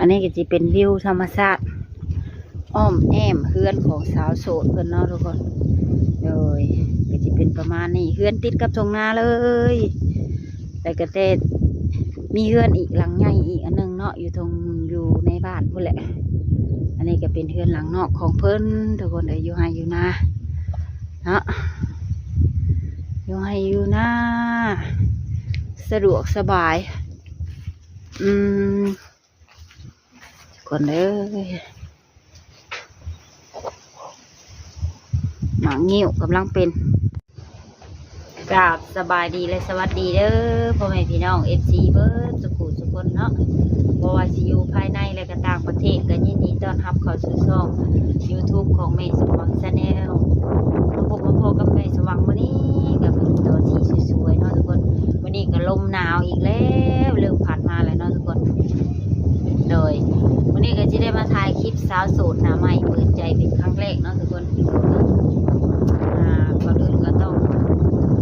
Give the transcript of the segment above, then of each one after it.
ອັນນີ້ກໍຊິເປັນວິວທຳມະຊາດອ້ອມແອ້ມເຮືອນຂອງສາວໂສດເພິ່ນເນາະທຸກຄົນ. ໂດຍ ກໍຊິເປັນປະມານນີ້ ເຮືອນຕິດກັບທົ່ງນາເລີຍ ແລ້ວກໍແຕ່ມີເຮືອນອີກຫຼັງໃຫຍ່ອີກອັນໜຶ່ງເນາະ ຢູ່ທົ່ງ ຢູ່ໃນບ້ານພຸ້ນແຫຼະ. ອັນນີ້ກໍເປັນເຮືອນຫຼັງນອກຂອງເພິ່ນທຸກຄົນເອີຍ ຢູ່ໄຮ່ຢູ່ນາເນາະ ຢູ່ໄຮ່ຢູ່ນາ ສະດວກສະບາຍ. ອືມ ກ່ອນເດີ ໝາກງິ້ວກຳລັງເປັນ. ກາບສະບາຍດີ ແລະ ສະຫວັດດີເດີ ພໍ່ແມ່ພີ່ນ້ອງ ເອັຟຊີ ເບິດສຸຂູສຸຄົນເນາະ ບໍ່ວ່າຊິຢູ່ພາຍໃນ ແລະ ກໍຕ່າງປະເທດ ກໍຍິນດີຕ້ອນຮັບເຂົ້າສູ່ຊ່ອງ YouTube ຂອງແມ່ສົມຫວັງ Channel. ມາພົບມາພໍ້ກັບແມ່ສົມຫວັງມື້ນີ້ ກໍເປັນຕອນທີ່ສວຍໆເນາະທຸກຄົນ. ມື້ນີ້ກໍລົມໜາວອີກແລ້ວ ເລີ່ມພັດມາແລ້ວເນາະທຸກຄົນ. ໂດຍ ມື້ນີ້ກໍຊິໄດ້ມາຖ່າຍຄລິບສາວໂສດໜ້າໃໝ່ເປີດໃຈເປັນຄັ້ງແລກເນາະທຸກຄົນ. ອ່າ ກ່ອນອື່ນກໍຕ້ອງ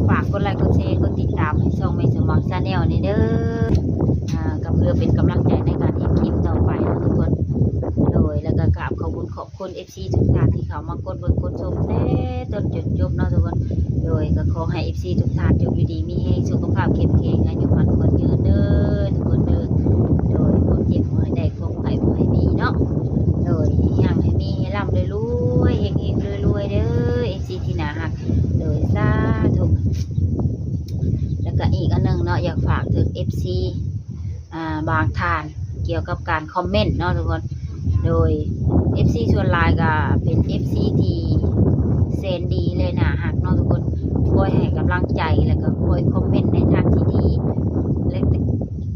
ຝາກກົດໄລ ກົດແຊ ກົດຕິດຕາມໃຫ້ຊ່ອງແມ່ສົມຫວັງ Channel ນີ້ເດີ. ອ່າ ກໍເພື່ອເປັນກຳລັງໃຈໃນການເຮັດຄລິບຕໍ່ໄປເນາະທຸກຄົນ. ໂດຍ ແລ້ວກໍກາບຂອບຄຸນຂອບ ຂອບຄຸນ ເອັຟຊີ ທຸກທ່ານທີ່ເຂົ້າມາກົດເບິ່ງກົດຊົມແຕ່ຕົ້ນຈົນຈົບເນາະທຸກຄົນ. ໂດຍ ກໍຂໍໃຫ້ ເອັຟຊີ ທຸກທ່ານຈົ່ງຢູ່ດີມີແຮງ ສຸຂະພາບເຂັ້ມແຂງ ອາຍຸໝັ້ນຂວັນຍືນເດີທຸກຄົນເດີ. ໂດຍ ຄວາມເຈັບບໍ່ໃຫ້ໄດ້ ຄວາມໄຂ້ບໍ່ໃຫ້ມີເນາະ. ໂດຍ ຮັ່ງໃຫ້ມີ ໃຫ້ລ່ຳໃຫ້ລວຍ ເຮັງໆລວຍໆເດີ ເອັຟຊີ ທີ່ໜ້າຮັກ. ໂດຍ ສາທຸ. ແລ້ວກໍອີກອັນໜຶ່ງເນາະ ຢາກຝາກເຖິງ ເອັຟຊີ ອ່າ ບາງທ່ານ ກ່ຽວກັບການຄອມເມັນເນາະທຸກຄົນ. ໂດຍ ເອັຟຊີ ສ່ວນຫຼາຍກໍເປັນ ເອັຟຊີ ທີ່ແສນດີ ແລະ ໜ້າຮັກເນາະທຸກຄົນ ຄອຍໃຫ້ກຳລັງໃຈ ແລ້ວກໍຄອຍຄອມເມັນໃນທາງທີ່ດີ ແລະ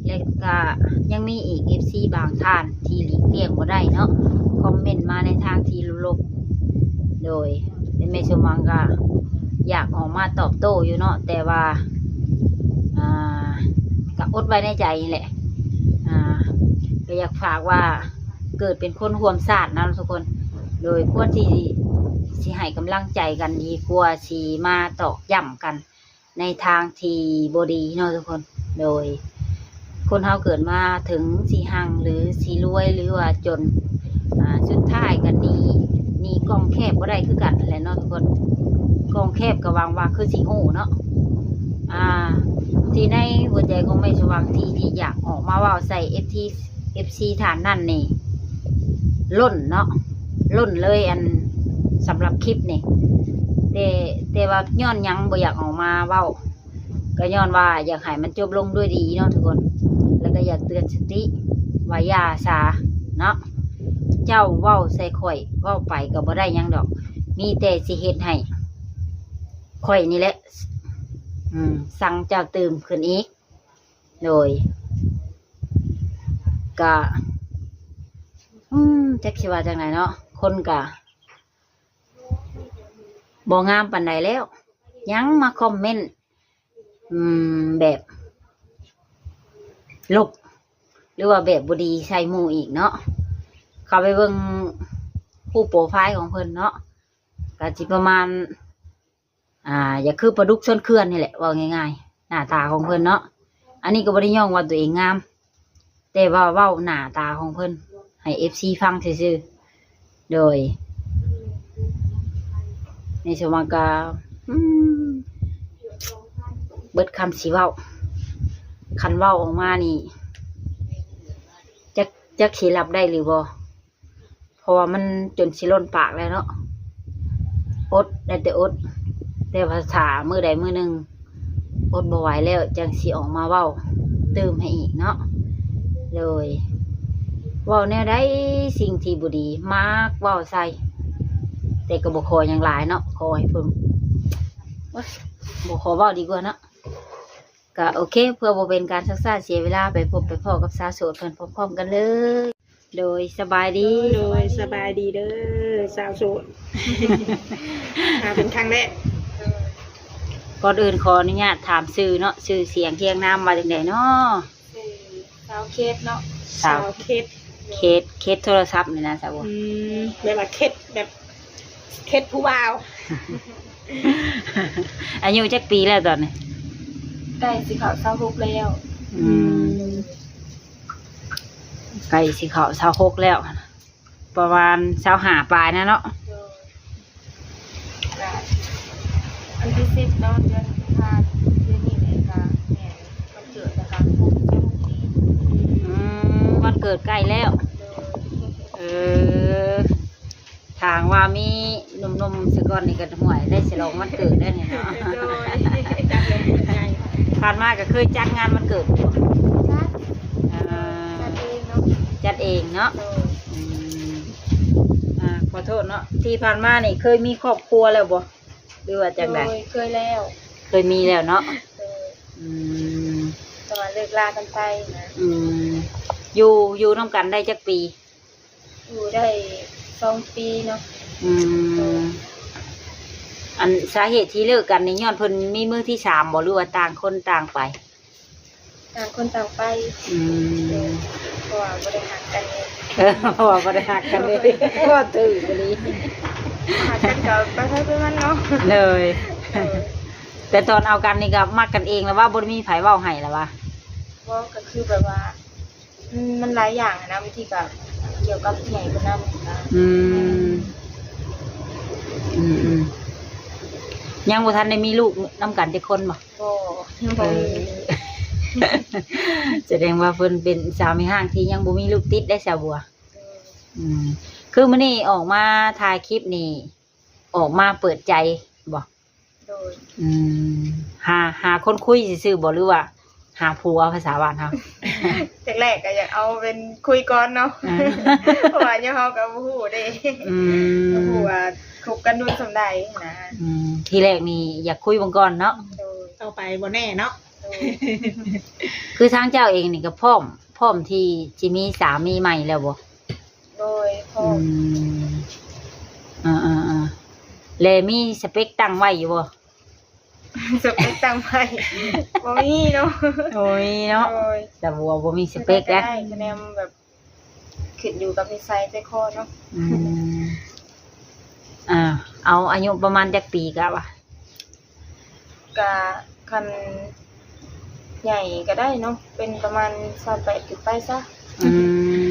ແລະ ກໍຍັງມີອີກ ເອັຟຊີ ບາງທ່ານທີ່ຫຼີກລ່ຽງບໍ່ໄດ້ເນາະ ຄອມເມັນມາໃນທາງທີ່ລົບໆ. ໂດຍ ແຕ່ແມ່ສົມຫວັງກໍຢາກອອກມາຕອບໂຕ້ຢູ່ເນາະ ແຕ່ວ່າ ອ່າ ກໍອົດໄວ້ໃນໃຈນີ້ແຫຼະ. ອ່າ ກໍຢາກຝາກວ່າ ເກີດເປັນຄົນຮ່ວມຊາດນຳທຸກຄົນ ໂດຍຄວນທີ່ຊິໃຫ້ກຳລັງໃຈກັນ ດີກວ່າຊິມາຕອກຢ້ຳກັນໃນທາງທີ່ບໍ່ດີເນາະທຸກຄົນ. ໂດຍ ຄົນເຮົາເກີດມາເຖິງຊິຮັ່ງ ຫຼື ຊິລວຍ ຫຼືວ່າຈົນ ອ່າ ສຸດທ້າຍກໍໜີ ໜີກ້ອງແຄບບໍ່ໄດ້ຄືກັນຫັ້ນແຫຼະເນາະທຸກຄົນ. ກ້ອງແຄບກໍຫວັງວ່າຄືຊິຮູ້ເນາະ. ອ່າ ທີ່ໃນຫົວໃຈຂອງແມ່ສະຫວ່າງທີ່ ທີ່ຢາກອອກມາເວົ້າໃສ່ ເອັຟຊີ ເອັຟຊີ ທ່ານນັ້ນນີ້ ລົ້ນເນາະ ລົ້ນເລີຍ ອັນ ສຳລັບຄລິບນີ້ ແຕ່ ແຕ່ວ່າຍ້ອນຫຍັງບໍ່ຢາກອອກມາເວົ້າ ກໍຍ້ອນວ່າຢາກໃຫ້ມັນຈົບລົງດ້ວຍດີເນາະທຸກຄົນ ແລ້ວກໍຢາກເຕືອນສະຕິວ່າຢ່າສາເນາະ ເຈົ້າເວົ້າໃສ່ຂ້ອຍ ເວົ້າໄປກໍບໍ່ໄດ້ຫຍັງດອກ ມີແຕ່ຊິເຮັດໃຫ້ຂ້ອຍນີ້ແຫຼະ ອືມ ຊັງເຈົ້າຕື່ມຂຶ້ນອີກ. ໂດຍ ກະ ອືມ ຈັກຊິວ່າຈັ່ງໃດເນາະ ຄົນກະບໍ່ງາມປານໃດແລ້ວ ຍັງມາຄອມເມັນ ອືມ ແບບລົບ ຫຼືວ່າແບບບໍ່ດີໃສ່ໝູ່ອີກເນາະ. ເຂົ້າໄປເບິ່ງຮູບໂປຣໄຟຂອງເພິ່ນເນາະ ກະຊິປະມານ ອ່າ ຢາກຄືປາດຸກຊົນເຂື່ອນນີ້ແຫຼະ ເວົ້າງ່າຍໆ ໜ້າຕາຂອງເພິ່ນເນາະ. ອັນນີ້ກໍບໍ່ໄດ້ຍ້ອງວ່າຕົວເອງງາມ ແຕ່ວ່າເວົ້າໜ້າຕາຂອງເພິ່ນໃຫ້ເອັຟຊີຟັງຊື່ໆ. ໂດຍ ໃນສະຫວ່າງກະ ອືມ ເບິດຄຳຊິເວົ້າ ຄັນເວົ້າອອກມານີ້ ຈັກ ຈັກຊິຮັບໄດ້ຫຼືບໍ່? ເພາະວ່າມັນຈົນຊິລົ້ນປາກແລ້ວເນາະ ອົດໄດ້ແຕ່ອົດ ແຕ່ວ່າຖ້າມື້ໃດມື້ໜຶ່ງອົດບໍ່ໄຫວແລ້ວ ຈັ່ງຊິອອກມາເວົ້າຕື່ມໃຫ້ອີກເນາະ. ໂດຍ ເວົ້າແນວໃດ ສິ່ງທີ່ບໍ່ດີມັກເວົ້າໃສ່ ແຕ່ກໍບໍ່ຂໍຫຍັງຫຼາຍເນາະ ຂໍໃຫ້ເພິ່ນ ໂອ້ຍ ບໍ່ຂໍເວົ້າດີກວ່າເນາະ. ກະໂອເຄ ເພື່ອບໍ່ເປັນການຊັກຊ້າເສຍເວລາ ໄປພົບໄປພໍ້ກັບສາວໂສດເພິ່ນພ້ອມໆກັນເລີຍ. ໂດຍ ສະບາຍດີ. ໂດຍ ສະບາຍດີເດີ ສາວໂສດ ມາເປັນຄັ້ງແລກ. ກ່ອນອື່ນຂໍອະນຸຍາດຖາມຊື່ເນາະ ຊື່ສຽງຮຽງນາມວ່າຈັ່ງໃດເນາະ? ຊື່ສາວເຄດເນາະ. ສາວ ສາວເຄດ ເຄດ ເຄດໂທລະສັບນີ້ນະ ສາວ ອືມ ແບບວ່າເຄດ ແບບເຄດຜູ້ບ່າວ. ອາຍຸຈັກປີແລ້ວຕອນນີ້? ໃກ້ຊິເຂົ້າຊາວຫົກແລ້ວ. ອືມ ອືມ ໃກ້ຊິເຂົ້າຊາວຫົກແລ້ວ ປະມານຊາວຫ້າປາຍນະເນາະ. ໂດຍ ກະວັນທີສິບເນາະ ເດືອນກຸມພາ ເດືອນນີ້ແຫຼະ ກະແມ່ນວັນເກີດ ແລ້ວກະຄົບຊາວຫົກປີ. ອືມ ວັນເກີດໃກ້ແລ້ວ. ໂດຍ ເອີ ຖ້າຫາກວ່າມີໜຸ່ມໆຊະກ່ອນນີ້ກໍ ຫ້ວຍ ໄດ້ສະຫຼອງວັນເກີດແລ້ວນີ້ເນາະ. ໂດຍ ຈັດເປັນໃຫຍ່. ຜ່ານມາກໍເຄີຍຈັດງານວັນເກີດຢູ່ບໍ່? ຈັດ ເອີ ຈັດເອງເນາະ. ຈັດເອງເນາະ. ໂດຍ ອືມ ອ່າ ຂໍໂທດເນາະ ທີ່ຜ່ານມານີ້ເຄີຍມີຄອບຄົວແລ້ວບໍ່ ຫຼືວ່າຈັ່ງໃດ? ໂດຍ ເຄີຍແລ້ວ. ເຄີຍມີແລ້ວເນາະ. ໂດຍ ອືມ ແຕ່ວ່າເລີກລາກັນໄປນະ. ອືມ ຢູ່ ຢູ່ນຳກັນໄດ້ຈັກປີ? ຢູ່ໄດ້ສອງປີເນາະ. ອືມ ອັນສາເຫດທີ່ເລີກກັນນີ້ ຍ້ອນເພິ່ນມີມືທີສາມບໍ່ ຫຼືວ່າຕ່າງຄົນຕ່າງໄປ? ຕ່າງຄົນຕ່າງໄປ. ອືມ ໂດຍ ເພາະວ່າບໍ່ໄດ້ຮັກກັນເດ້. ເອີ ເພາະວ່າບໍ່ໄດ້ຮັກກັນເດ້ ເວົ້າຖືກອີ່ຫຼີ. ຫາກັນກໍໄປໃຜໄປມັນເນາະ. ໂດຍ ໂດຍ ແຕ່ຕອນເອົາກັນນີ້ກໍມັກກັນເອງແລ້ວວ່າ ບໍ່ໄດ້ມີໃຜເວົ້າໃຫ້ແລ້ວວ່າ? ບໍ່ ກໍຄືແບບວ່າ ອືມ ມັນຫຼາຍຢ່າງນະ ບາງທີກໍກ່ຽວກັບຜູ້ໃຫຍ່ເພິ່ນນຳນະ. ອືມ ອືມໆ ຍັງບໍ່ທັນໄດ້ມີລູກນຳກັນຈັກຄົນບໍ່? ບໍ່ ຍັງບໍ່ມີ. ເອີ ສະແດງວ່າເພິ່ນເປັນສາມີຮ້າງທີ່ຍັງບໍ່ມີລູກຕິດໄດ້ສາບົວ. ເອີ ອືມ ຄືມື້ນີ້ອອກມາຖ່າຍຄລິບນີ້ ອອກມາເປີດໃຈບໍ່? ໂດຍ ອືມ ຫາ ຫາຄົນຄຸຍຊື່ໆບໍ່ ຫຼືວ່າຫາຜົວ ພາສາບ້ານເຮົາ? ແລກໆກໍຢາກເອົາເປັນຄຸຍກ່ອນເນາະ. ເອີ ເພາະວ່າຍັງ ເຮົາກໍບໍ່ຮູ້ເດ້. ອືມ ບໍ່ຮູ້ວ່າຄົບກັນດົນສ່ຳໃດນະ. ອືມ ທີແລກນີ້ຢາກຄຸຍເບິ່ງກ່ອນເນາະ. ໂດຍ ຕໍ່ໄປບໍ່ແນ່ເນາະ. ໂດຍ ຄືທາງເຈົ້າເອງນີ້ກໍພ້ອມ ພ້ອມທີ່ຊິມີສາມີໃໝ່ແລ້ວບໍ່? ໂດຍ ພ້ອມ. ອືມ ເອີໆໆ ແລະ ມີສະເປັກຕັ້ງໄວ້ຢູ່ບໍ່? ສະເປັກຕັ້ງໄວ້ ບໍ່ມີເນາະ. ບໍ່ມີເນາະ. ໂດຍ ສາບົວບໍ່ມີສະເປັກເດ້. ກໍໄດ້ ຄະແນນແບບຂຶ້ນຢູ່ກັບນິໄສໃຈຄໍເນາະ. ອືມ ອ່າ ເອົາອາຍຸປະມານຈັກປີກະວ່າ? ກະຄັນໃຫຍ່ກໍໄດ້ເນາະ ເປັນປະມານຊາວແປດຂຶ້ນໄປຊະ. ອື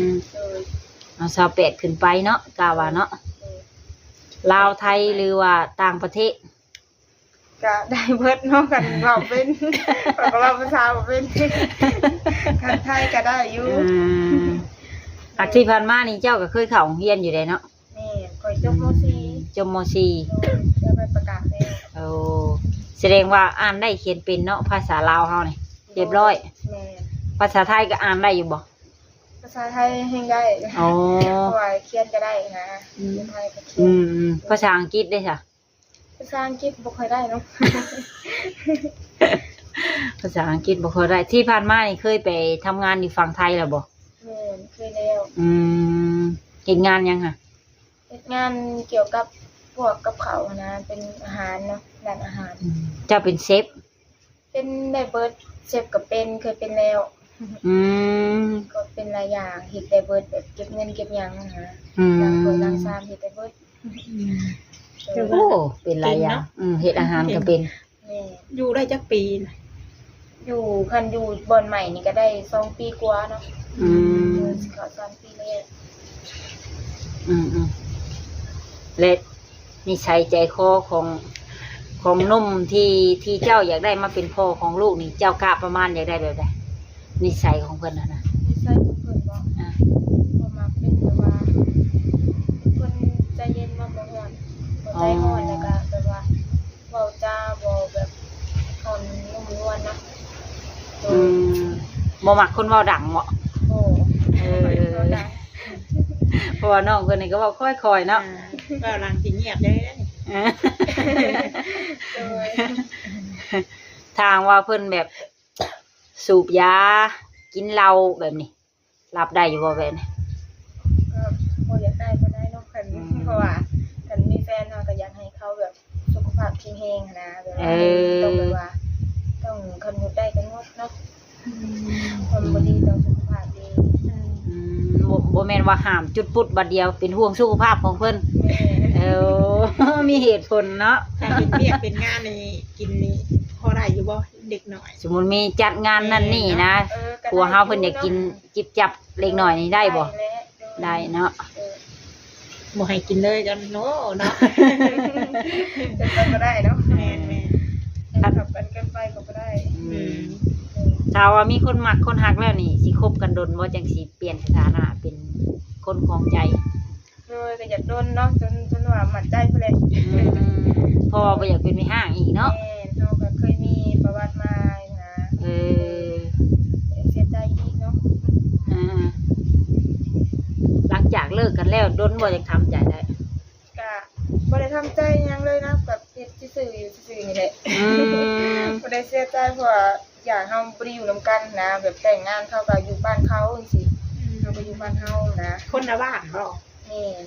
ມ ໂດຍ ເອົາຊາວແປດຂຶ້ນໄປເນາະ ກະວ່າເນາະ. ໂດຍ ລາວ ໄທ ຫຼືວ່າຕ່າງປະເທດ? ກະໄດ້ເບິດເນາະ ຄັນເວົ້າເປັນ ຂ້ອຍກໍເວົ້າພາສາບໍ່ເປັນ. ຄັນໄທກໍໄດ້ຢູ່. ອືມ ອາ ທີ່ຜ່ານມານີ້ເຈົ້າກໍເຄີຍເຂົ້າໂຮງຮຽນຢູ່ເດ້ເນາະ? ແມ່ນ ຂ້ອຍຈົບ ມ.ສີ່. ຈົບ ມ.ສີ່ ໂດຍ ໄດ້ໃບປະກາດແລ້ວ. ໂອ້ ສະແດງວ່າອ່ານໄດ້ຂຽນເປັນເນາະ ພາສາລາວເຮົານີ້ ໂດຍ ຮຽບຮ້ອຍ. ແມ່ນ ພາສາໄທກໍອ່ານໄດ້ຢູ່ບໍ່? ພາສາໄທແຮ່ງໄດ້. ອໍ ເພາະວ່າຂຽນກໍໄດ້ນະ. ອືມ ຂຽນໄທກໍຂຽນ. ອືມໆ ພາສາອັງກິດເດ້ຊະ? ພາສາອັງກິດບໍ່ຄ່ອຍໄດ້ເນາະ. ພາສາອັງກິດບໍ່ຄ່ອຍໄດ້. ທີ່ຜ່ານມານີ້ເຄີຍໄປທຳງານຢູ່ຝັ່ງໄທແລ້ວບໍ່? ແມ່ນ ເຄີຍແລ້ວ. ອືມ ເຮັດງານຫຍັງຫະ? ເຮັດງານກ່ຽວກັບພວກກັບເຂົ້າຫັ້ນນະ ເປັນອາຫານເນາະ ຮ້ານອາຫານ. ອືມ ເຈົ້າເປັນເຊຟ? ເປັນໄດ້ເບິດ ເຊຟກໍເປັນ ເຄີຍເປັນແລ້ວ. ອືມ ກໍເປັນຫຼາຍຢ່າງ ເຮັດໄດ້ເບິດ ແບບເກັບເງິນເກັບຫຍັງຫັ້ນນະ. ອືມ ລ້າງຖ້ວຍລ້າງຊາມ ເຮັດໄດ້ເບິດ. ອືມ ເອີ ໂອ້ ເປັນຫຼາຍຢ່າງເນາະ. ອືມ ເຮັດອາຫານກໍເປັນ. ແມ່ນ ຢູ່ໄດ້ຈັກປີນະ? ຢູ່ ຄັນຢູ່ບ່ອນໃໝ່ນີ້ກໍໄດ້ສອງປີກວ່າເນາະ. ອືມ ເອີ ຊິເຂົ້າສາມປີແລ້ວ. ອືມໆ ແລະ ນິໄສໃຈຄໍຂອງ ຂອງໜຸ່ມທີ່ ທີ່ເຈົ້າຢາກໄດ້ມາເປັນພໍ່ຂອງລູກນີ້ ເຈົ້າກະປະມານຢາກໄດ້ແບບໃດ? ນິໄສຂອງເພິ່ນຫັ້ນນະ. ນິໄສຂອງເພິ່ນບໍ? ອ່າ ກໍມັກເປັນແບບວ່າ ເປັນຄົນໃຈເຢັນເນາະ ບໍ່ຮ້ອນ ບໍ່ໃຈຮ້ອນ. ອໍ ແລ້ວກະແບບວ່າ ເວົ້າຈາບໍ່ແບບອ່ອນນຸ້ມນວນນະ. ອືມ ບໍ່ມັກຄົນເວົ້າດັງເບາະ? ບໍ່ ເອີ ບໍ່ມັກຄົນເວົ້າດັງ ເພາະວ່ານ້ອງເພິ່ນນີ້ກໍເວົ້າຄ່ອຍໆເນາະ. ອ່າ ເວົ້າຫຼັງຊິງຽບເດ້. ເອີ ໂດຍ ຖ້າຫາກວ່າເພິ່ນແບບສູບຢາ ກິນເຫຼົ້າແບບນີ້ ຮັບໄດ້ຢູ່ບໍ່ແບບນີ້? ກໍບໍ່ຢາກໄດ້ປານໃດເນາະ ຄັນ ອືມ ເພາະວ່າຄັນມີແຟນເຮົາກໍຢາກໃຫ້ເຂົາແບບສຸຂະພາບແຂງແຮງຫັ້ນນະ ແບບວ່າ ເອີ ຕ້ອງແບບວ່າ ຕ້ອງ ຄັນໝົດໄດ້ກໍໝົດເນາະ. ອືມ ຄົນບໍ່ດີຕໍ່ສຸຂະພາບເດ້. ອືມ ບໍ່ ບໍ່ແມ່ນວ່າຫ້າມຈຸດປຸດບາດດຽວ ເປັນຫ່ວງສຸຂະພາບຂອງເພິ່ນ. ແມ່ນ ເອີ ມີເຫດຜົນເນາະ. ຖ້າເຮັດວຽກເປັນງານນີ້ ກິນນີ້ຄ່ອ ໄດ້ຢູ່ບໍ່ ເດັກນ້ອຍ? ສົມມຸດມີຈັດງານນັ້ນນີ້ນະ ເອີ ຜົວເຮົາເພິ່ນຢາກກິນ ເນາະ ຈິບຈັບເລັກນ້ອຍນີ້ໄດ້ບໍ່? ໄດ້ແຫຼະ ໄດ້ເນາະ ເອີ ບໍ່ໃຫ້ກິນເລີຍກັນເນາະ ເນາະ ເປັນໄປບໍ່ໄດ້ເນາະ ແມ່ນໆ ຄັນກັນເກີນໄປກໍບໍ່ໄດ້ ອືມ ອືມ ຖ້າວ່າມີຄົນມັກຄົນຮັກແລ້ວນີ້ ຊິຄົບກັນດົນບໍ່ ຈັ່ງຊິປ່ຽນສະຖານະເປັນຄົນຄອງໃຈ? ໂດຍ ກໍຢາກດົນເນາະ ຈົນ ຈົນວ່າໝັ້ນໃຈພຸ້ນແຫຼະ ອືມ ເພາະວ່າບໍ່ຢາກເປັນແມ່ຮ້າງອີກເນາະ ແມ່ນ ເຮົາກໍເຄີຍມີປະຫວັດມານະ ເອີ ເສຍໃຈອີກເນາະ ອ່າ ຫຼັງຈາກເລີກກັນແລ້ວດົນບໍ່ ຈັ່ງທຳໃຈໄດ້? ກະບໍ່ໄດ້ທຳໃຈຫຍັງເລີຍນະ ແບບເຮັດຊື່ໆຢູ່ຊື່ໆນີ້ແຫຼະ ອືມ ບໍ່ໄດ້ເສຍໃຈ ເພາະວ່າຢາກເຮົາບໍ່ໄດ້ຢູ່ນຳກັນນະ ແບບແຕ່ງງານເຂົາກໍຢູ່ບ້ານເຂົາຈັ່ງຊີ້ ອືມ ເຮົາກໍຢູ່ບ້ານເຮົານະ ຄົນລະບ້ານບໍ່? ແມ່ນ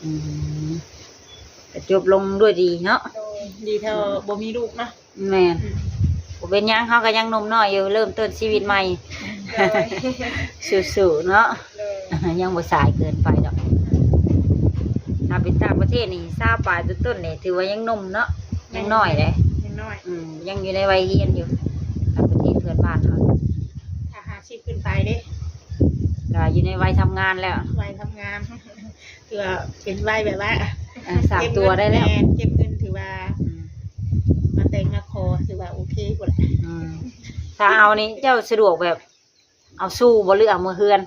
ອືມ ກໍຈົບລົງດ້ວຍດີເນາະ ໂດຍ ດີແທ້ບໍ່ມີລູກເນາະ ແມ່ນ ອືມ ບໍ່ເປັນຫຍັງ ເຮົາກໍຍັງໜຸ່ມນ້ອຍຢູ່ ເລີ່ມຕົ້ນຊີວິດໃໝ່ ໂດຍ ສູ້ໆເນາະ ໂດຍ ຍັງບໍ່ສາຍເກີນໄປດອກ ຖ້າເປັນຕ່າງປະເທດນີ້ ຊາວປາຍຕົ້ນໆນີ້ ຖືວ່າຍັງໜຸ່ມເນາະ ຍັງນ້ອຍເດ້ ຍັງນ້ອຍ ອືມ ຍັງຢູ່ໃນໄວຮຽນຢູ່ ຕ່າງປະເທດເພື່ອນບ້ານເຮົາ ຖ້າຫ້າສິບຂຶ້ນໄປເດ້ ກໍຢູ່ໃນໄວທຳງານແລ້ວ ໄວທຳງານ ຖືວ່າເປັນໄວແບບວ່າ ເອີ ສ້າງຕົວໄດ້ແລ້ວ ແມ່ນ ເກັບເງິນຖືວ່າ ອືມ ມາແຕ່ງມາຂໍຖືວ່າໂອເຄພຸ້ນແຫຼະ ອືມ ຖ້າເອົານີ້ເຈົ້າສະດວກແບບເອົາຊູ້ບໍ່ ຫຼືເອົາເມືອເຮືອນ?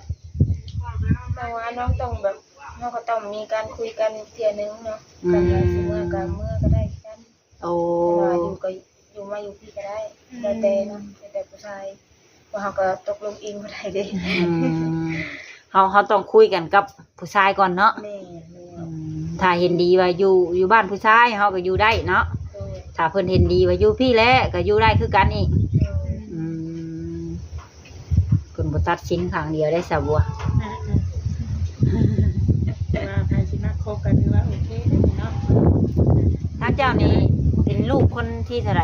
ແຕ່ວ່ານ້ອງຕ້ອງແບບ ເຮົາກໍຕ້ອງມີການຄຸຍກັນເທື່ອໜຶ່ງເນາະ ອືມ ຄັນວ່າຊິເມືອກໍເມືອກໍໄດ້ຄືກັນ ໂອ້ ແຕ່ວ່າຢູ່ກໍຢູ່ມາຢູ່ພີ້ກໍໄດ້ ອືມ ແລ້ວແຕ່ເນາະ ແລ້ວແຕ່ຜູ້ຊາຍ ພວກເຮົາກໍຕົກລົງເອງບໍ່ໄດ້ເດ້ ອືມ ເຮົາ ເຮົາຕ້ອງຄຸຍກັນກັບຜູ້ຊາຍກ່ອນເນາະ ແມ່ນ ແມ່ນ ອືມ ຖ້າເຫັນດີວ່າຢູ່ ຢູ່ບ້ານຜູ້ຊາຍ ເຮົາກໍຢູ່ໄດ້ເນາະ ໂດຍ ຖ້າເພິ່ນເຫັນດີວ່າຢູ່ພີ້ແຫຼະ ກໍຢູ່ໄດ້ຄືກັນອີກ ໂດຍ ອືມ ເພິ່ນບໍ່ຕັດສິນຂ້າງດຽວໄດ້ສາວບົວ ອືມ ແຕ່ວ່າໃຜຊິມັກຄົບກໍຖືວ່າໂອເຄເດ້ເນາະ ທາງເຈົ້ານີ້ເປັນລູກຄົນທີເທົ່າໃດ?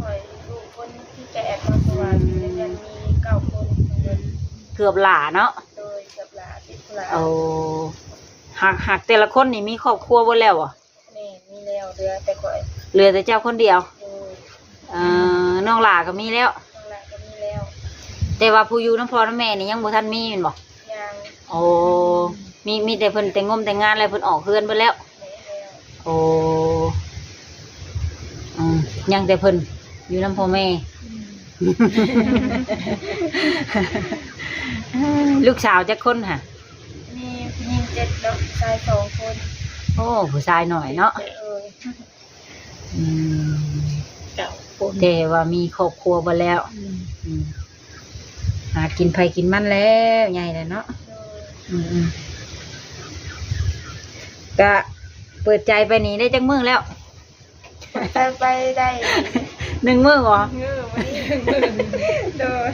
ຂ້ອຍລູກຄົນທີແປດເນາະ ເພາະວ່າຢູ່ໃນເຮືອນມີເກົ້າຄົນ ອືມ ເກືອບຫຼ້າເນາະ ໂດຍ ເກືອບຫຼ້າ ຕິດຫຼ້າ ໂອ້ ຫາກ ຫາກແຕ່ລະຄົນນີ້ມີຄອບຄົວເບິດແລ້ວບໍ່? ແມ່ນ ມີແລ້ວ ເຫຼືອແຕ່ຂ້ອຍ ເຫຼືອແຕ່ເຈົ້າຄົນດຽວ ໂດຍ ເອີ ນ້ອງຫຼ້າກໍມີແລ້ວ ນ້ອງຫຼ້າກໍມີແລ້ວ ແຕ່ວ່າຜູ້ຢູ່ນຳພໍ່ນຳແມ່ນີ້ຍັງບໍ່ທັນມີແມ່ນບໍ່? ຍັງ ໂອ້ ມີ ມີແຕ່ເພິ່ນແຕ່ງງົມແຕ່ງງານແລ້ວ ເພິ່ນອອກເຮືອນເບິດແລ້ວ ແມ່ນແລ້ວ ໂອ້ ອືມ ຍັງແຕ່ເພິ່ນຢູ່ນຳພໍ່ແມ່ ອືມ ລູກສາວຈັກຄົນຫະ? ມີຜູ້ຍິງເຈັດເນາະ ຜູ້ຊາຍສອງຄົນ ໂອ້ ຜູ້ຊາຍໜ້ອຍເນາະ ໂດຍ ອືມ ເກົ້າຄົນ ແຕ່ວ່າມີຄອບຄົວເບິດແລ້ວ ອືມ ອືມ ຫາກິນໃຜກິນມັນແລ້ວ ໃຫຍ່ແລ້ວເນາະ ໂດຍ ອືມໆ ກະເປີດໃຈໄປນີ້ໄດ້ຈັກມື້ແລ້ວ? ເປີດໃຈໄປໄດ້ໜຶ່ງມື້ບໍ? ໜຶ່ງມື້ ມື້ນີ້ໜຶ່ງມື້ ໂດຍ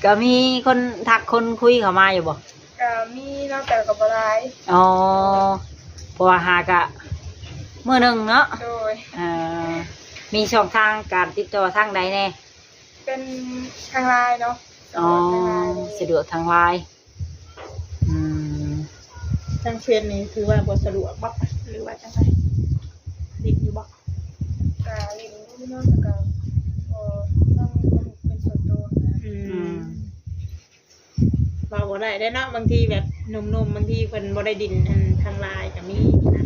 ກະມີຄົນທັກຄົນຄຸຍເຂົ້າມາຢູ່ບໍ? ກະມີເນາະ ແຕ່ກະບໍ່ຫຼາຍ ອໍ ເພາະວ່າຫາກະມື້ໜຶ່ງເນາະ ໂດຍ ເອີ ມີຊ່ອງທາງການຕິດຕໍ່ທາງໃດແດ່? ເປັນທາງລາຍເນາະ ອໍ ສະດວກທາງລາຍ ສະດວກທາງລາຍ ອືມ ທາງເຟສນີ້ຖືວ່າບໍ່ສະດວກບໍ ຫຼືວ່າຈັ່ງໃດ? ຫຼິ້ນຢູ່ບໍ? ກະຫຼິ້ນຢູ່ເນາະ ແຕ່ກະບໍ່ ຕ້ອງເປັນສ່ວນໂຕນະ ອືມ ອືມ ເວົ້າບໍ່ໄດ້ເດ້ເນາະ ບາງທີແບບໜຸ່ມໆ ບາງທີເພິ່ນບໍ່ໄດ້ດິນອັນທາງລາຍກໍມີນະ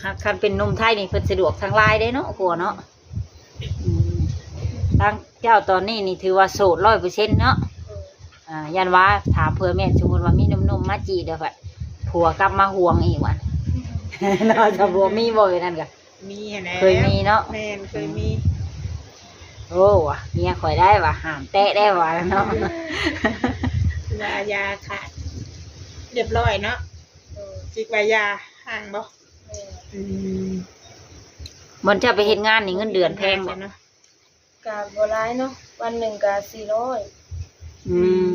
ຄັນ ຄັນເປັນໜຸ່ມໄທນີ້ເພິ່ນສະດວກທາງລາຍເດ້ເນາະ ກວ່າເນາະ ອືມ ທາງເຈົ້າຕອນນີ້ນີ້ຖືວ່າໂສດຮ້ອຍເປີເຊັນເນາະ ອ່າ ຢ້ານວ່າຖ້າເຜື່ອແມ່ນສົມມຸດວ່າມີໜຸ່ມໆມາຈີບແລ້ວ ຜົວກັບມາຫວງອີກວ່າ ເນາະ ສາວບົວ ມີບໍ່ແບບນັ້ນກະ? ມີຫັ້ນແຫຼະ ເຄີຍມີເນາະ ແມ່ນ ເຄີຍມີ ໂອ້ ວ່າເມຍຂ້ອຍໄດ້ວ່າ ຫ້າມແຕະໄດ້ວ່າເນາະ ວ່າຢ່າຂາດ ຮຽບຮ້ອຍເນາະ ໂດຍ ຈິກວ່າຢ່າ ຫ້າມບໍ່? ແມ່ນ ອືມ ບ່ອນເຈົ້າໄປເຮັດງານນີ້ເງິນເດືອນແພງບໍ່? ກະບໍ່ຫຼາຍເນາະ ວັນໜຶ່ງກະສີ່ຮ້ອຍ ອືມ ອືມ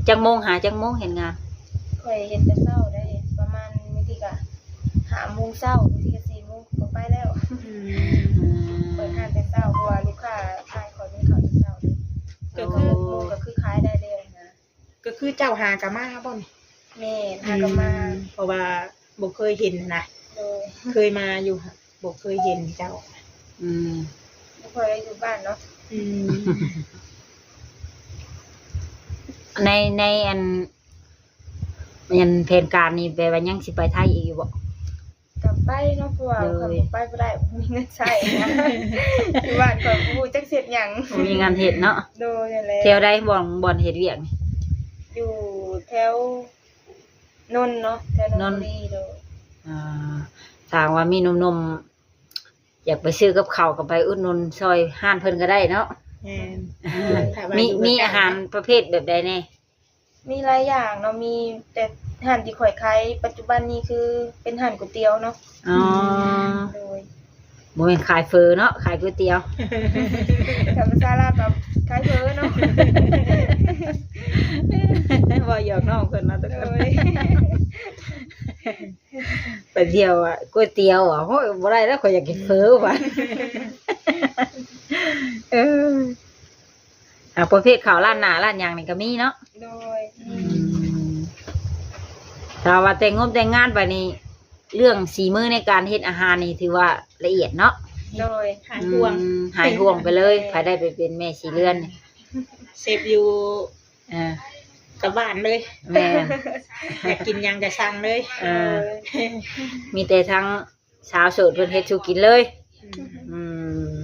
ຈັກໂມງຫາຈັກໂມງເຮັດງານ? ຂ້ອຍເຮັດແຕ່ເຊົ້າໄດ໋ ປະມານບາງທີກະຫ້າໂມງເຊົ້າ ບາງທີກະສີ່ໂມງກໍໄປແລ້ວ ອືມ ເປີດຮ້ານແຕ່ເຊົ້າ ເພາະວ່າລູກຄ້າຂາຍຂອງເຂົ້າແຕ່ເຊົ້າເດ້ ກໍຄື ກໍຄືຂາຍໄດ້ແລ້ວນະ ກໍຄືເຈົ້າຫາກະມາບໍ່ນີ້? ແມ່ນ ຫາກະມາ ອືມ ເພາະວ່າບໍ່ເຄີຍເຫັນນະ ໂດຍ ເຄີຍມາຢູ່ ບໍ່ເຄີຍເຫັນເຈົ້າ. ອືມ ບໍ່ຄ່ອຍໄດ້ຢູ່ບ້ານເນາະ. ອືມ ໃນ ໃນອັນ ອັນແຜນການນີ້ ແປວ່າຍັງຊິໄປໄທອີກຢູ່ບໍ່? ກໍໄປເນາະ ເພາະວ່າ ໂດຍ ຄັນບໍ່ໄປບໍ່ໄດ້ ບໍ່ມີເງິນໃຊ້ນະ. ຢູ່ບ້ານກໍບໍ່ຮູ້ຈັກເຮັດຫຍັງ ບໍ່ມີງານເຮັດເນາະ. ໂດຍ ນັ້ນແຫຼະ. ແຖວໃດ ບ່ອນ ບ່ອນເຮັດວຽກນີ້? ຢູ່ແຖວ ນົນເນາະ ແຖວນົນ ນົນບຸຣີ. ໂດຍ. ອ່າ ຖ້າຫາກວ່າມີໜຸ່ມໆ ຢາກໄປຊື້ກັບເຂົ້າ ກໍໄປອຸດໜູນຊ່ອຍຮ້ານເພິ່ນກໍໄດ້ເນາະ. ແມ່ນ. ມີ ມີອາຫານປະເພດແບບໃດແດ່? ມີຫຼາຍຢ່າງເນາະ ມີແຕ່ຮ້ານທີ່ຂ້ອຍຂາຍປັດຈຸບັນນີ້ ຄືເປັນຮ້ານກ໋ວຍຕຽວເນາະ. ອໍ ໂດຍ. ບໍ່ແມ່ນຂາຍເຝີເນາະ ຂາຍກ໋ວຍຕຽວ. ທຳມະຊາດລາວກໍຂາຍເຝີເນາະ. ເວົ້າຫຍອກນ້ອງເພິ່ນເນາະທຸກຄົນ. ໂດຍ. ໄປທ່ຽວອະ ກ໋ວຍຕຽວອະ ໂອ້ຍ ບໍ່ໄດ້ແລ້ວ ຂ້ອຍຢາກກິນເຝີວ່າ. ເອີ ອາ ປະເພດເຂົ້າຮ້ານໜ້າຮ້ານຫຍັງນີ້ກໍມີເນາະ. ໂດຍ. ອືມ ຖ້າວ່າແຕ່ງງົບແຕ່ງງານໄປນີ້ ເລື່ອງສີມືໃນການເຮັດອາຫານນີ້ ຖືວ່າລະອຽດເນາະ. ໂດຍ. ຫາຍຫ່ວງ. ອືມ ຫາຍຫ່ວງໄປເລີຍ. ແມ່ນ. ໃຜໄດ້ໄປເປັນແມ່ສີເຮືອນ ເຊັບຢູ່ ເອີ ກັບບ້ານເລີຍ. ແມ່ນ. ຢາກກິນຫຍັງກໍສັ່ງເລີຍ. ເອີ ໂດຍ. ມີແຕ່ທາງ ສາວໂສດເພິ່ນເຮັດສູ່ກິນເລີຍ. ອືມ ອືມ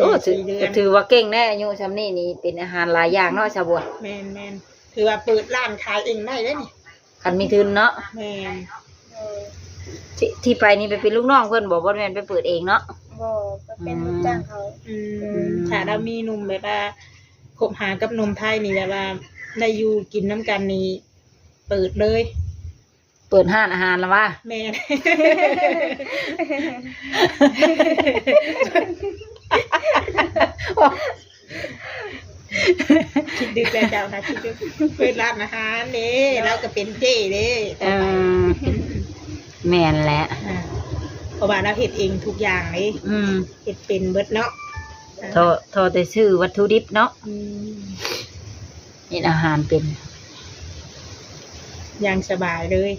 ໂອ້ ຖື ຖືວ່າເກັ່ງແດ່ ອາຍຸຊ່ຳນີ້ນີ້ ເປັນອາຫານຫຼາຍຢ່າງເນາະ ສາວບົວ. ແມ່ນໆ ຖືວ່າເປີດຮ້ານຂາຍເອງໄດ້ເດ້ນີ້ ຄັນມີທຶນເນາະ. ແມ່ນ. ທີ່ ທີ່ໄປນີ້ໄປເປັນລູກນ້ອງເພິ່ນບໍ່? ບໍ່ແມ່ນໄປເປີດເອງເນາະ. ບໍ່ ໄປເປັນ ອືມ ລູກຈ້າງເຂົາ. ອືມ ອືມ ຖ້າລາວມີໜຸ່ມແບບວ່າ ຄົບຫາກັບໜຸ່ມໄທນີ້ ແບບວ່າໄດ້ຢູ່ກິນນຳກັນນີ້ ເປີດເລີຍ. ເປີດຮ້ານອາຫານລະຫວາ? ແມ່ນ. ຄິດດຶກແລ້ວເຈົ້ານະ ຄິດດຶກ. ເປີດຮ້ານອາຫານເດ້ ລາວກໍເປັນເຈ້ເດ້. ເອີ ແມ່ນແຫຼະ. ອ່າ ເພາະວ່າລາວເຮັດເອງທຸກຢ່າງເດ້. ອືມ ເຮັດເປັນເບິດເນາະ. ເອີ ທໍ່ ທໍ່ແຕ່ຊື້ວັດຖຸດິບເນາະ. ອືມ ເຮັດອາຫານເປັນຢ່າງສະບາຍເລີຍ.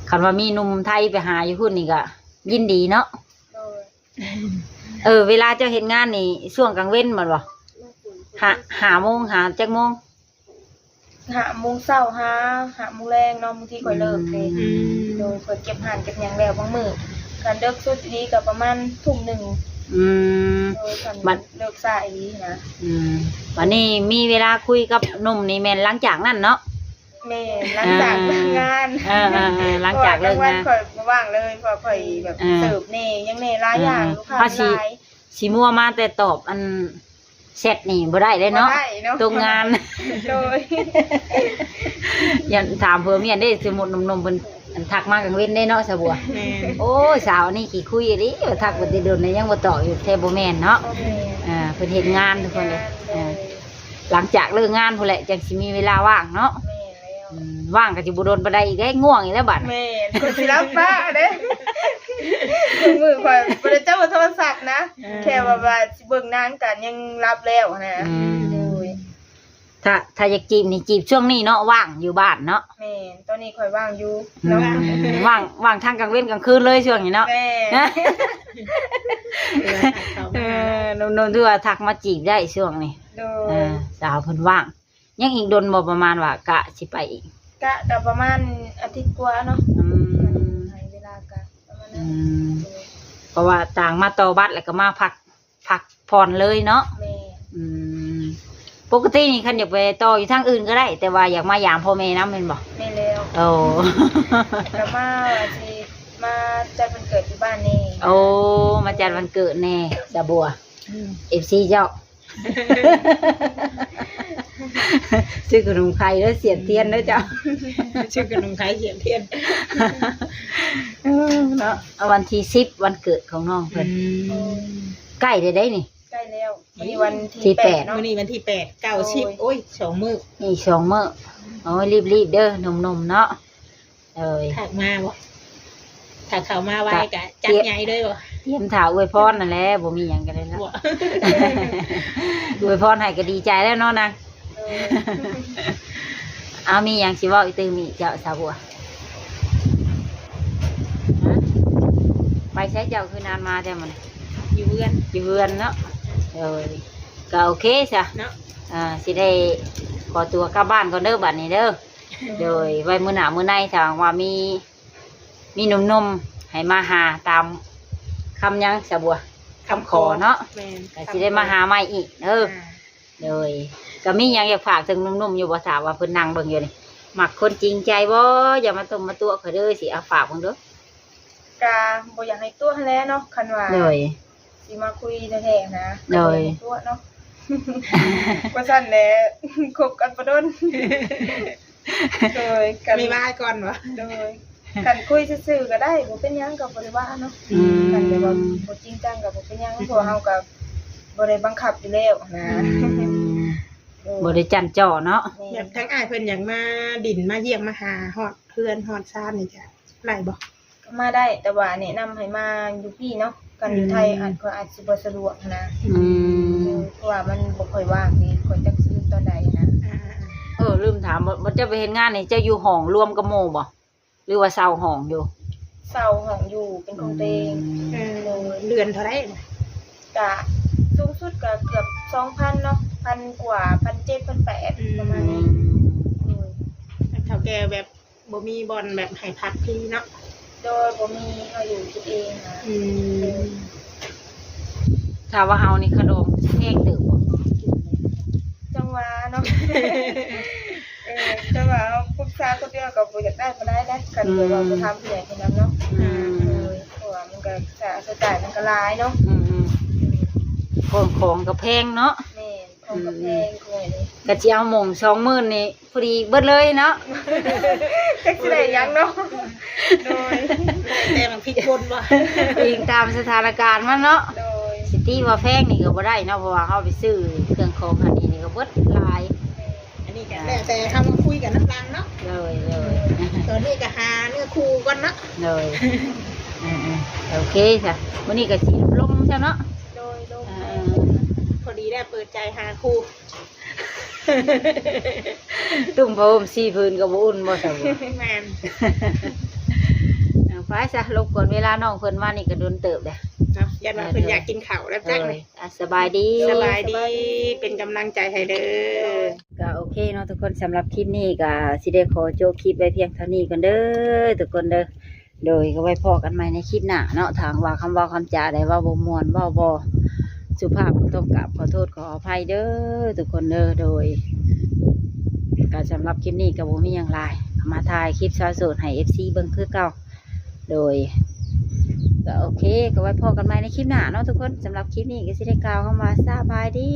ຄັນວ່າມີໜຸ່ມໄທໄປຫາຢູ່ພຸ້ນນີ້ກໍຍິນດີເນາະ. ໂດຍ. ເອີ ເວລາເຈົ້າເຮັດງານນີ້ ຊ່ວງກາງເວັນແມ່ນບໍ່? ຫ້າ ຫ້າໂມງ ຫາຈັກໂມງ? ຫ້າໂມງເຊົ້າ ຫາຫ້າໂມງແລງເນາະ. ບາງທີຂ້ອຍເລີກເດ້. ອືມ ໂດຍ. ຂ້ອຍເກັບຮ້ານເກັບຫຍັງແລ້ວ ບາງມື້ຄັນເດິກສຸດອີ່ຫຼີກໍປະມານທຸ່ມໜຶ່ງ. ອືມ ໂດຍ. ຄັນບັດເລີກຊ້າອີ່ຫຼີນະ. ອືມ ບັດນີ້ມີເວລາຄຸຍກັບໜຸ່ມນີ້ແມ່ນຫຼັງຈາກນັ້ນເນາະ? ແມ່ນ ຫຼັງຈາກເລີກງານ. ເອີໆໆ ຫຼັງຈາກເລີກງານ ຂ້ອຍບໍ່ວ່າງເລີຍ ເພາະຂ້ອຍແບບ ເອີ ເສີບແດ່ຫຍັງແດ່ຫຼາຍຢ່າງ. ເອີ ລູກຄ້າຫຼາຍ. ຊິມົວມາແຕ່ຕອບອັນແຊັດນີ້ບໍ່ໄດ້ເດ້ເນາະ. ບໍ່ໄດ້ເນາະ ຕົກງານ. ໂດຍ. ຢ້ານຖາມເຜື່ອມຽນເດ້ ສົມມຸດໜຸ່ມໆເພິ່ນ ອັນ ທັກມາກາງເວັນເດ້ເນາະ ສາວບົວ. ແມ່ນ. ໂອ້ຍ ສາວອັນນີ້ຂີ້ຄຸຍອີ່ຫຼີ ວ່າທັກໄປແຕ່ດົນແລ້ວຍັງບໍ່ຕອບຢູ່ ແທ້ບໍ່ແມ່ນເນາະ. ບໍ່ແມ່ນ. ອ່າ ເພິ່ນເຮັດງານທຸກຄົນເດ້. ເຮັດງານ. ເອີ ຫຼັງຈາກເລີກງານພຸ້ນແຫຼະ ຈັ່ງຊິມີເວລາວ່າງເນາະ. ແມ່ນແລ້ວ. ອືມ ວ່າງກໍຊິບໍ່ດົນປານໃດອີກເດ້ ງ່ວງອີກແລ້ວບັດ. ແມ່ນ. ຂ້ອຍຊິຫຼັບປະເດ້ ມື້ຂ້ອຍບໍ່ໄດ້ຈັບໂທລະສັບນະ. ເອີ ແຄ່ວ່າ ວ່າຊິເບິ່ງໜັງກັນຍັງຫຼັບແລ້ວນະ. ອືມ ໂດຍ. ຖ້າ ຖ້າຢາກຈີບນີ້ ຈີບຊ່ວງນີ້ເນາະ ວ່າງຢູ່ບ້ານເນາະ. ແມ່ນ. ຕອນນີ້ຂ້ອຍວ່າງຢູ່. ອືມ ເນາະ ວ່າງ ວ່າງທັງກາງເວັນກາງຄືນເລີຍຊ່ວງນີ້ເນາະ. ແມ່ນ. ເອີ ໜຸ່ມໆ ຖືວ່າທັກມາຈີບໄດ້ຊ່ວງນີ້. ໂດຍ. ເອີ ສາວເພິ່ນວ່າງ. ຍັງອີກດົນບໍ່? ປະມານວ່າກະຊິໄປອີກ ກະ ກະປະມານອາທິດກວ່າເນາະ. ອືມ ໃຫ້ເວລາກະປະມານນັ້ນ. ອືມ ເພາະວ່າຕ່າງມາຕໍ່ບັດ ແລ້ວກໍມາພັກ ພັກຜ່ອນເລີຍເນາະ. ແມ່ນ. ອືມ ປົກກະຕິນີ້ຄັນຢາກໄປຕໍ່ຢູ່ທາງອື່ນກໍໄດ້ ແຕ່ວ່າຢາກມາຢາມພໍ່ແມ່ນຳແມ່ນບໍ່? ແມ່ນແລ້ວ. ໂອ້ ກໍມາວ່າຊິມາຈັດວັນເກີດຢູ່ບ້ານແດ່. ໂອ້ ມາຈັດວັນເກີດແດ່ ສາວບົວ. ອືມ ເອັຟຊີເຈົ້າ ຊື້ຂະໜົມໄຂ່ເດີ ສຽນທຽນເດີເຈົ້າ ຊື້ຂະໜົມໄຂ່ສຽນທຽນ. ເອີ ເນາະ ເອົາ ວັນທີສິບ ວັນເກີດຂອງນ້ອງເພິ່ນ. ອືມ ໃກ້ແລ້ວເດ້ນີ້. ໃກ້ແລ້ວ. ມື້ນີ້ວັນທີແປດເນາະ. ມື້ນີ້ວັນທີແປດ ເກົ້າສິບ. ໂອ້ຍ ສອງມື້ ອີກສອງມື້. ໂອ້ຍ ລີບໆເດີ ໜຸ່ມໆເນາະ. ເອີຍ ທັກມາບໍ່? ຖ້າເຂົ້າມາໄວກະຈັດໃຫຍ່ເລີຍບໍ່? ຕຽມຖ້າອວຍພອນນັ້ນແຫຼະ ບໍ່ມີຫຍັງກໍໄດ້ແລ້ວ. ອວຍພອນໃຫ້ກໍດີໃຈແລ້ວເນາະນາງ. ເອີ ເອົາ ມີຫຍັງຊິເວົ້າອີກຕື່ມອີກເຈົ້າ ສາວບົວ? ໄປໃສເຈົ້າຄືນານມາແຕ່ມື້ນີ້? ຢູ່ເຮືອນ ຢູ່ເຮືອນເນາະ. ໂດຍ ກໍໂອເຄຊະເນາະ. ອ່າ ຊິໄດ້ຂໍຕົວກັບບ້ານກ່ອນເດີບັດນີ້ເດີ. ໂດຍ ໄວ້ມື້ໜ້າມື້ໃນ ຖ້າຫາກວ່າມີ ມີໜຸ່ມໆໃຫ້ມາຫາຕາມຄຳຫຍັງສະບົວ ຄຳຂໍເນາະ. ແມ່ນ ກໍຊິໄດ້ມາຫາໃໝ່ອີກເດີ. ອ່າ ໂດຍ ກໍມີຫຍັງຢາກຝາກເຖິງໜຸ່ມໆຢູ່ບໍ່ ຖ້າວ່າເພິ່ນນັ່ງເບິ່ງຢູ່ນີ້? ມັກຄົນຈິງໃຈບໍ່? ຢ່າມາຕົມມາຕົວະຂ້ອຍເດີ ຊິເອົາຝາກເບິ່ງເດີ. ກະບໍ່ຢາກໃຫ້ຕົວະຫັ້ນແຫຼະເນາະ ຄັນວ່າ ໂດຍ ຊິມາຄຸຍແທ້ໆນະ. ໂດຍ ກໍບໍ່ຢາກໃຫ້ຕົວະເນາະ ວ່າຊັ້ນແຫຼະ ຄົບກັນບໍ່ດົນ. ໂດຍ ຄັນມີວາຍກ່ອນບໍ່? ໂດຍ ຄັນຄຸຍຊື່ໆກໍໄດ້ ບໍ່ເປັນຫຍັງ ກໍບໍ່ໄດ້ວ່າເນາະ. ອືມ ຄັນແບບວ່າບໍ່ຈິງຈັງກໍບໍ່ເປັນຫຍັງ ເພາະວ່າເຮົາກໍບໍ່ໄດ້ບັງຄັບຢູ່ແລ້ວນະ. ອືມ ໂດຍ ບໍ່ໄດ້ຈັ້ນຈໍ້ເນາະ. ແມ່ນ ແບບທາງອ້າຍເພິ່ນຢາກມາດິນມາຢ້ຽມມາຫາຮອດເຮືອນຮອດຊານນີ້ ຈະໄດ້ບໍ່? ກໍມາໄດ້ ແຕ່ວ່າແນະນຳໃຫ້ມາຢູ່ພີ້ເນາະ ຄັນຢູ່ໄທ ອືມ ອາດ ກໍອາດຊິບໍ່ສະດວກນະ. ອືມ ເພາະວ່າມັນບໍ່ຄ່ອຍວ່າງເດ້ ຂ້ອຍຈັກຊິເຮັດຕອນໃດນະ. ອ່າ ເອີ ລືມຖາມ ບໍ່ ບໍ່ ເຈົ້າໄປເຮັດງານນີ້ ເຈົ້າຢູ່ຫ້ອງລວມກັບໝູ່ບໍ່ ຫຼືວ່າເຊົ່າຫ້ອງຢູ່? ເຊົ່າຫ້ອງຢູ່ເປັນຂອງຕົວເອງ. ອືມ ເອີ ເດືອນເທົ່າໃດນະ? ກະສູງສຸດກໍເກືອບສອງພັນເນາະ ພັນກວ່າ ພັນເຈັດ ພັນແປດ ອືມ ປະມານນີ້. ໂດຍ ເຖົ້າແກ່ແບບ ບໍ່ມີບ່ອນແບບໃຫ້ພັກພີ້ເນາະ? ໂດຍ ບໍ່ມີ ເຮົາຢູ່ກິນເອງນະ. ອືມ ໂດຍ ຖ້າວ່າເອົານີ້ ຄ່າດອງແພງເຕີບບໍ່? ຈັ່ງວ່າເນາະ ເອີ ຈັ່ງວ່າເຮົາປຶກສາຄົນດຽວກໍບໍ່ຢາກໄດ້ບໍ່ໄດ້ເດ້ ຄັນ ອືມ ແບບວ່າບໍ່ຖາມຜູ້ໃຫຍ່ເພິ່ນນຳເນາະ. ອືມ ໂດຍ ເພາະວ່າມັນກໍຄ່າໃຊ້ຈ່າຍມັນກໍຫຼາຍເນາະ. ອືມໆ ຂອງ ຂອງກໍແພງເນາະ. ແມ່ນ ຂອງກໍແພງ ອືມ ຂອງນີ້ ກໍຊິເອົາໝົງສອງໝື່ນນີ້ ພໍດີເບິດເລີຍເນາະ. ຈັກຊິໄດ້ຫຍັງເນາະ. ໂດຍ ແຕ່ມັນຜິດຄົນບໍ່? ອີງຕາມສະຖານະການມັນເນາະ. ໂດຍ ຊິຕິວ່າແພງນີ້ກໍບໍ່ໄດ້ເນາະ ເພາະວ່າເຮົາໄປຊື້ເຄື່ອງຂອງຫັ້ນນີ້ ນີ້ກໍເບິດຫຼາຍ. ອັນນີ້ກໍແລ້ວແຕ່ເຮົາມາຄຸຍກັນນຳຫຼັງເນາະ. ໂດຍ ໂດຍ ຕອນນີ້ກໍຫາເນື້ອຄູ່ກ່ອນເນາະ. ໂດຍ ເອີໆ ໂອເຄຊະ ມື້ນີ້ກໍຊິລົມຊະເນາະ. ໂດຍ ລົມ ເອີ ພໍດີໄດ້ເປີດໃຈຫາຄູ່. ຕຸ້ມຜ້າຫົ່ມສີ່ຜືນກໍບໍ່ອຸ່ນບໍ່ຊະບໍ່? ແມ່ນ ເອົາໄປຊະ ລົບກວນເວລານ້ອງເພິ່ນ ມານີ້ກໍດົນເຕີບແລ້ວເນາະ. ຢ້ານວ່າເພິ່ນຢາກກິນເຂົ້າແລ້ວຈັກ. ໂດຍ ອ່ະ ສະບາຍດີ ສະບາຍດີ ສະບາຍດີ ເປັນກຳລັງໃຈໃຫ້ເດີ. ໂດຍ ກໍໂອເຄເນາະທຸກຄົນ ສຳລັບຄລິບນີ້ກໍຊິໄດ້ຂໍໂຈະຄລິບໄວ້ພຽງເທົ່ານີ້ກ່ອນເດີທຸກຄົນເດີ. ໂດຍ ກໍໄວ້ພໍ້ກັນໃໝ່ໃນຄລິບໜ້າເນາະ. ຖ້າຫາກວ່າຄຳເວົ້າຄຳຈາໃດເວົ້າບໍ່ມ່ວນ ເວົ້າບໍ່ສຸພາບ ກໍຕ້ອງກາບຂໍໂທດຂໍອະໄພເດີທຸກຄົນເດີ. ໂດຍ ກໍສຳລັບຄລິບນີ້ກໍບໍ່ມີຫຍັງຫຼາຍ ມາຖ່າຍຄລິບສາວໂສດໃຫ້ເອັຟຊີເບິ່ງຄືເກົ່າ. ໂດຍ ກໍໂອເຄ ກໍໄວ້ພໍ້ກັນໃໝ່ໃນຄລິບໜ້າເນາະທຸກຄົນ. ສຳລັບຄລິບນີ້ກໍຊິໄດ້ກ່າວຄຳວ່າສະບາຍດີ.